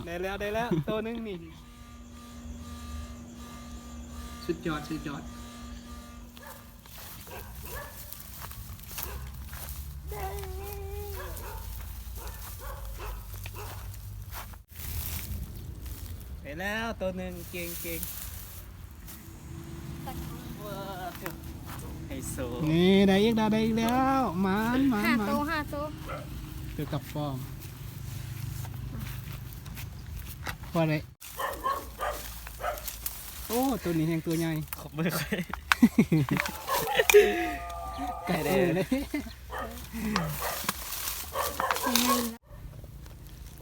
ໄດ້ແລ້ວ ໄດ້ແລ້ວ ໂຕໜຶ່ງນີ້ ສຸດຍອດ ສຸດຍອດ. ໄດ້ແລ້ວໂຕໜຶ່ງ ເກັ່ງໆ ໄຮໂຊ ນີ້ໄດ້ອີກແລ້ວ ໄດ້ອີກແລ້ວ ໝານ ໝານ ໝານ ຫ້າໂຕ ຫ້າໂຕ ເກີດກັບປ້ອມ ພໍໄດ້. ໂອ້ ໂຕນີ້ແຮງໂຕໃຫຍ່ ຂອບເບິ່ງ ໃກ້ແດ່ ເ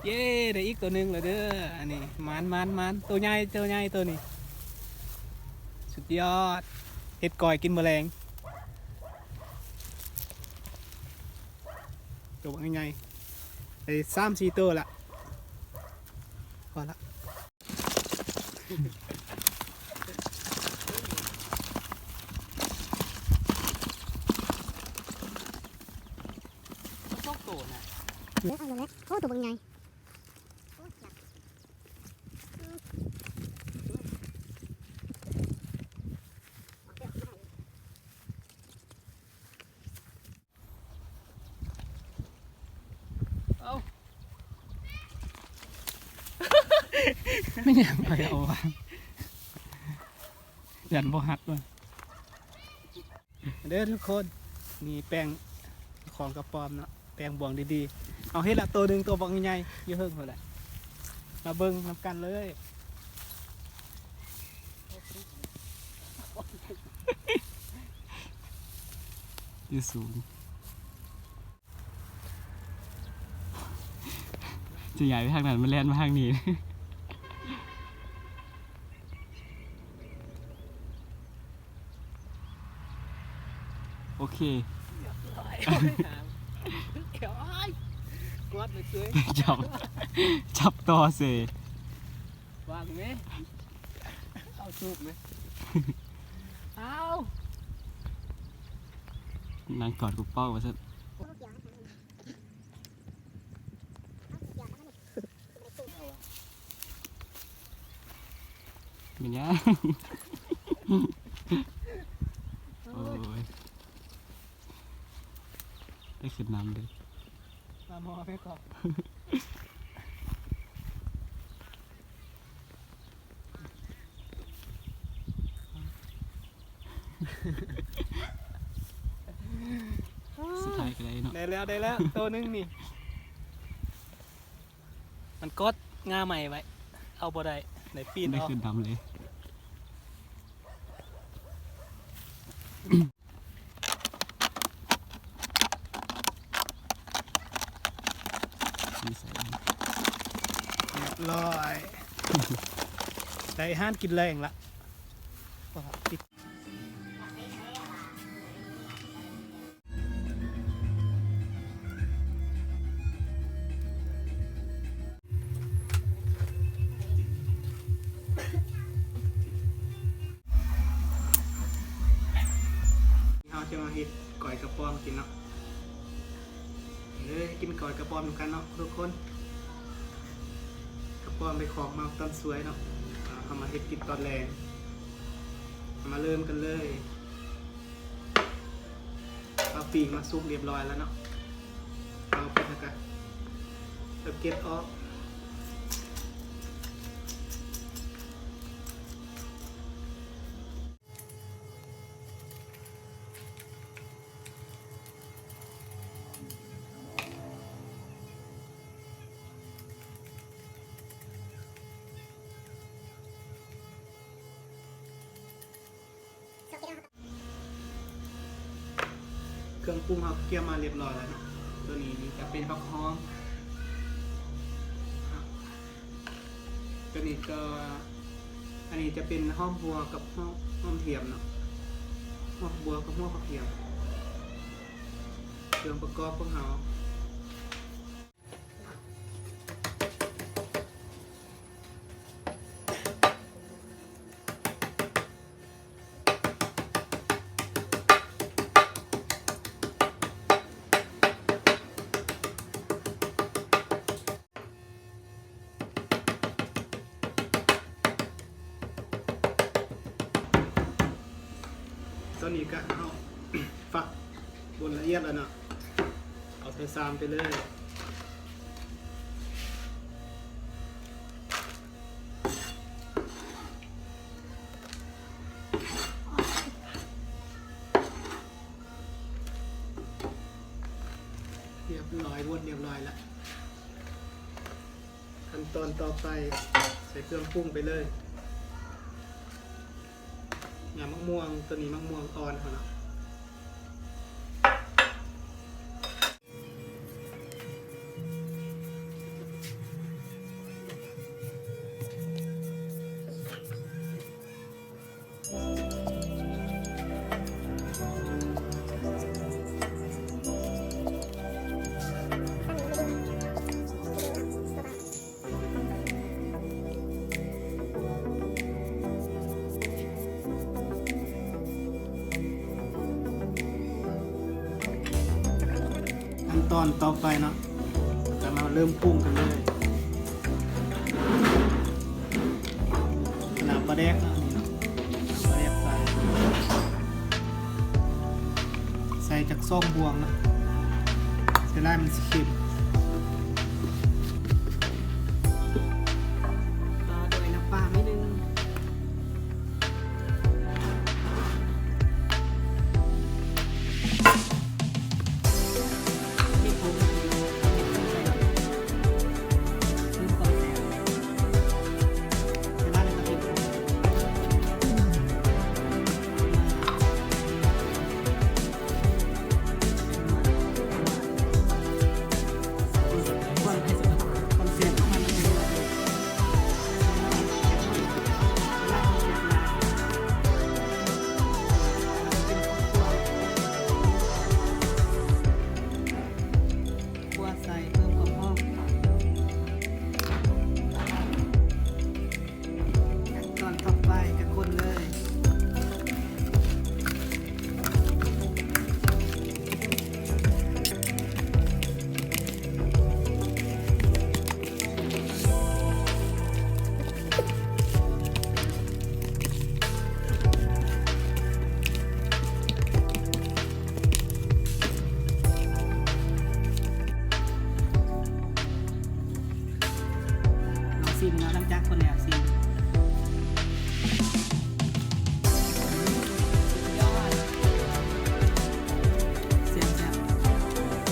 ຢ້ ໄດ້ອີກໂຕໜຶ່ງແລ້ວເດີ ອັນນີ້ ໝານ ໝານ ໝານ ໂຕໃຫຍ່ ໂຕໃຫຍ່ໂຕນີ້ ສຸດຍອດ ເຮັດກ້ອຍກິນມື້ແລງ ໂຕບັກໃຫຍ່ ໄດ້ສາມສີ່ໂຕລະ ພໍລະ. ສອງໂຕນະ ເອີ ເອົາລົງແລ້ວ ໂອ້ ໂຕບັກໃຫຍ່ ເອົ້າ ແມ່ນຫຍັງ ຂ້ອຍເອົາວາງ ຢ້ານບໍ່ຮັດວ່າ ເດີທຸກຄົນ ນີ້ແປ້ງຂອງກະປອມເນາະ ແປ້ງບວງດີໆ ເຮົາເຮັດລະໂຕໜຶ່ງ ໂຕບັກໃຫຍ່ໆ ຢູ່ເທິງພຸ້ນແຫຼະ ມາເບິ່ງນຳກັນເລີຍ ຢູ່ສູງ. ຈະຍ້າຍໄປທາງນັ້ນ ມັນແລ່ນມາທາງນີ້ ໂອເຄ ຮຽບຮ້ອຍ ກວດໄປເຊີຍ ຈັບ ຈັບຕໍ່ເສຍ ວາງແມ ເອົາສູບແມ ເອົາ ນັ່ງກອດກະເປົາວ່າຊັ້ນ. ແມ່ນຫຍັງ ໂອ້ຍ ໄດ້ຂຶ້ນນຳເດ້ ຕາໝໍໄປກ່ອນ. ສຸດທ້າຍກໍໄດ້ເນາະ ໄດ້ແລ້ວ ໄດ້ແລ້ວ ໂຕໜຶ່ງນີ້ ມັນກົດງ່າໄມ້ໄວ້ ເອົາບໍ່ໄດ້ ໄດ້ປີນ ໄດ້ ອອກ ຂຶ້ນດຳເລີຍ. ຮຽບຮ້ອຍ ໄດ້ອາຫານກິນແລງລະ ເຮົາຈະມາເຮັດກ້ອຍກະປອມກິນເນາະ ເອີ ກິນກ້ອຍກະປອມນຳກັນເນາະທຸກຄົນ ກະປອມໄປຂອກມາຕອນສວຍເນາະ ເຮົາມາເຮັດກິນຕອນແລງ ເຮົາມາເລີ່ມກັນເລີຍ. ເອົາປີກມາສຸກຮຽບຮ້ອຍແລ້ວເນາະ ເອົາໄປແລ້ວກະເກັບອອກ. ເຄື່ອງປຸງເຮົາກະກຽມມາຮຽບຮ້ອຍແລ້ວເນາະ ໂຕນີ້ຈະເປັນຜັກຫອມ ໂຕນີ້ກະ ອັນນີ້ຈະເປັນຫອມບົ່ວກັບຫອມ ຫອມທຽມເນາະ ຫອມບົ່ວກັບຫົວກະທຽມ ເຄື່ອງປະກອບຂອງເຮົາ. ເ ນີ້ກະເຮົາ ຝັກບົດລະອຽດແລ້ວເນາະ ເອົາໃສ່ຊາມໄປເລີຍ. ຮຽບຮ້ອຍ ບົດຮຽບຮ້ອຍລະ. ຂັ້ນຕອນຕໍ່ໄປ ໃສ່ເຄື່ອງປຸງໄປເລີຍ. ຍຳໝາກມ່ວງ ໂຕນີ້ໝາກມ່ວງອ່ອນເຮົາເນາະ. ຂັ້ນຕອນຕໍ່ໄປເນາະ ກະມາເລີ່ມປຸງກັນເລີຍ. ຂະໜາດປາແດກເນາະ ນີ້ເນາະ ປາແດກໃສ່ ໃສ່ຈັກສອງບ່ວງເນາະ ໃສ່ຫຼາຍມັນຊິເຄັມ. ຕໍ່ດ້ວຍນ້ຳປາໜ້ອຍໜຶ່ງ. ຂັ້ນຕອນຕໍ່ໄປກະຄົນເລີຍ. ລອງຊີມເນາະ ຫຼັງຈາກຄົນແລ້ວຊີມ. ສຸດຍອດ ແຊບໆ.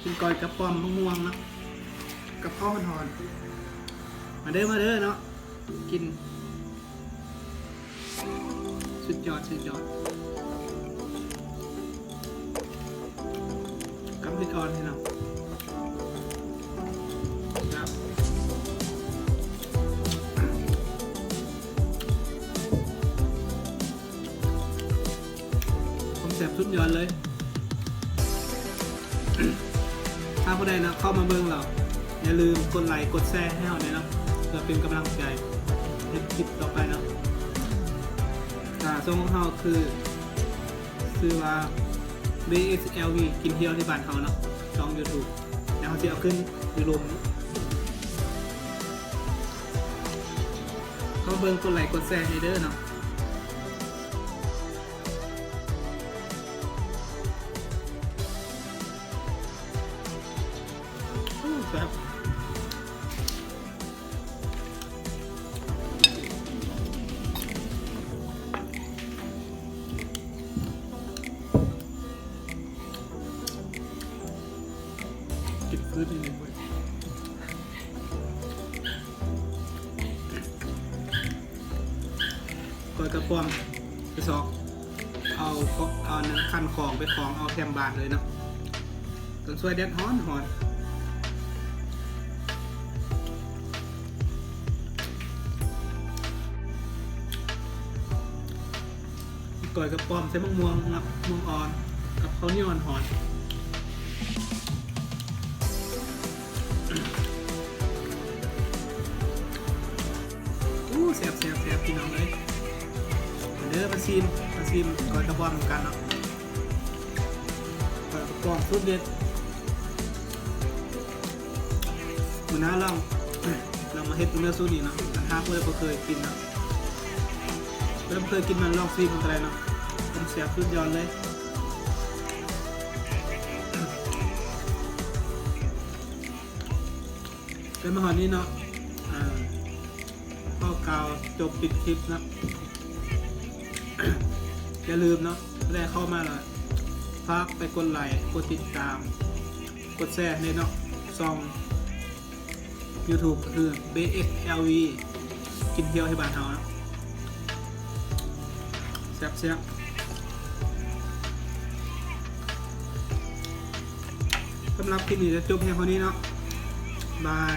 ກິນກ້ອຍກະປ້ອມໝາກມ່ວງເນາະ ກັບເຂົ້າຮ້ອນໆ. ມາເດີ ມາເດີເນາະ ກິນ. ສຸດຍອດ ສຸດຍອດ. ກັບເຫັດອ່ອນພີ່ນ້ອງ ແຊບ ຄວາມແຊບສຸດຍອດເລີຍ. ຖ້າຜູ້ໃດເນາະ ເຂົ້າມາເບິ່ງແລ້ວ ຢ່າລືມກົດໄລກົດແຊໃຫ້ເຮົາແດ່ເນາະ ເພື່ອເປັນກຳລັງໃຈເຮັດຄລິບຕໍ່ໄປເນາະ. ອ່າ ຊ່ອງຂອງເຮົາຄື ຊື່ວ່າ ບີເອັສແອລວີ ກິນທ່ຽວທີ່ບ້ານເຮົາເນາະ ຊ່ອງຢູທູບ ແລ້ວເຮົາຊິເອົາຂຶ້ນຢູ່ລຸ່ມ. ເຂົ້າເບິ່ງ ກົດໄລກົດແຊໃຫ້ເດີເນາະ. ໂອ້ ແຊບ. ກິນຟືດນິດໜຶ່ງເວີຍ. ກ້ອຍກະປ້ອມ ໄປຊອກເອົາ ເອົາອັນນັ້ນ ຄັນຂອງໄປຂອງເອົາແຖມບ້ານເລີຍເນາະ. ຕອນສວຍແດດຮ້ອນໆ. ກ້ອຍກະປອມໃສ່ໝາກມ່ວງເນາະ ມ່ວງອ່ອນ ກັບເຂົ້າໜຽວຮ້ອນໆ. ອູ້ ແຊບໆໆ ພີ່ນ້ອງເອີຍ ມາເດີ ມາຊີມ ມາຊີມກ້ອຍກະປອມນຳກັນເນາະ. ກ້ອຍກະປອມສູດເດັດ ມື້ໜ້າລອງ ລອງມາເຮັດເບິ່ງເດີສູດນີ້ເນາະ. ຄັນຫາກຜູ້ໃດບໍ່ເຄີຍກິນເນາະ ຜູ້ໃດບໍ່ເຄີຍກິນ ມາລອງຊີມເບິ່ງກະໄດ້ເນາະ ຄວາມແຊບສຸດຍອດເລີຍ. ແຕ່ມາຮອດນີ້ເນາະ ອ່າ ຂໍກ່າວຈົບປິດຄລິບເນາະ. ຢ່າລືມເນາະ ຜູ້ໃດເຂົ້າມາແລ້ວ ຝາກໄປກົດໄລ ກົດຕິດຕາມ ກົດແຊໃຫ້ເນາະ. ຊ່ອງຢູທູບກະຄື ເບເອັກແອລວີ ກິນທ່ຽວທີ່ບ້ານເຮົາເນາະ ແຊບໆ. ສຳລັບຄລິບນີ້ຈະຈົບພຽງເທົ່ານີ້ເນາະ ບາຍ.